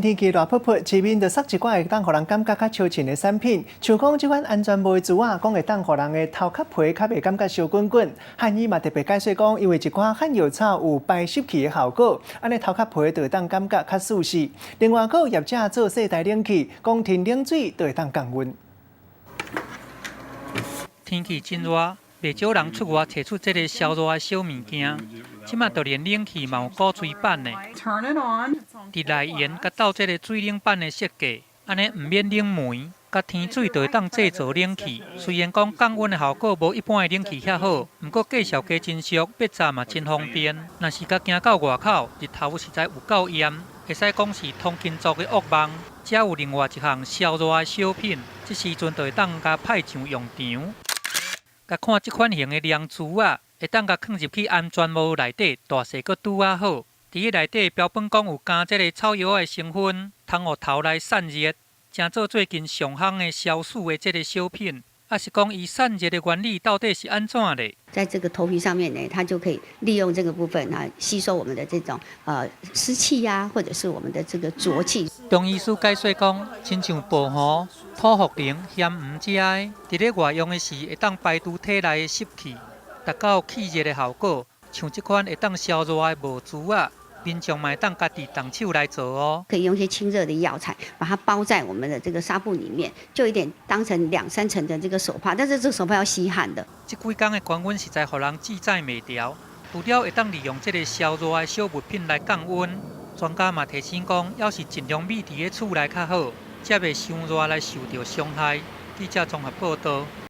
天氣熱噗噗，市面就塞一寡會當予人感覺較相凊的產品，像講這款安全帽的珠仔，講會當予人的頭殼皮較袂感覺燒滾滾。漢醫嘛特別解說講，因為一寡漢藥草有排濕氣的效果，按呢頭殼皮就會當感覺較舒適。另外，閣有業者做細台冷氣，講添冷水就會當降溫。天氣真熱，袂少人出外揣出這个消熱的小物件。這馬就連冷氣嘛有鼓吹版的，佇內緣佮鬥這个水冷板的設計，按呢毋免冷門，佮添水就會當製造冷氣。雖然講降溫的效果無一般的冷氣遐好，毋過價數加真俗，欲紮嘛真方便。若是共行到外口，日頭實在有夠炎，會使講是通勤族的噩夢。遮有另外一項消熱的小品，這時陣就會當共派上用場。共看這款型的涼珠仔，會當共囥入去安全帽內底，大細閣拄仔好。佇內底標榜講有加這个草藥的成分，通予頭來散熱，成做最近上夯的消暑的這个小品。抑是講伊散熱的原理到底是按怎咧？在這個頭皮上面呢，它就可以利用這個部分啊，吸收我們的這種濕氣呀，或者是我們的這個濁氣。中醫師解說講，親像薄荷、土茯苓、鹹黃這的，佇咧外用的時會當排除體內的濕氣，達到去熱的效果。像這款會當消熱的帽珠仔，民眾嘛會當家己動手來做哦。可以用一些清熱的藥材，把它包在我們的這個紗布裡面，就有點當成兩三層的這個手帕，但是這個手帕要吸汗的。這幾工的高溫實在予人自在袂牢，除了會當利用這个消熱的小物品來降溫，專家嘛提醒講，猶是盡量覕佇咧厝內較好，才袂傷熱來受著傷害。記者綜合報導。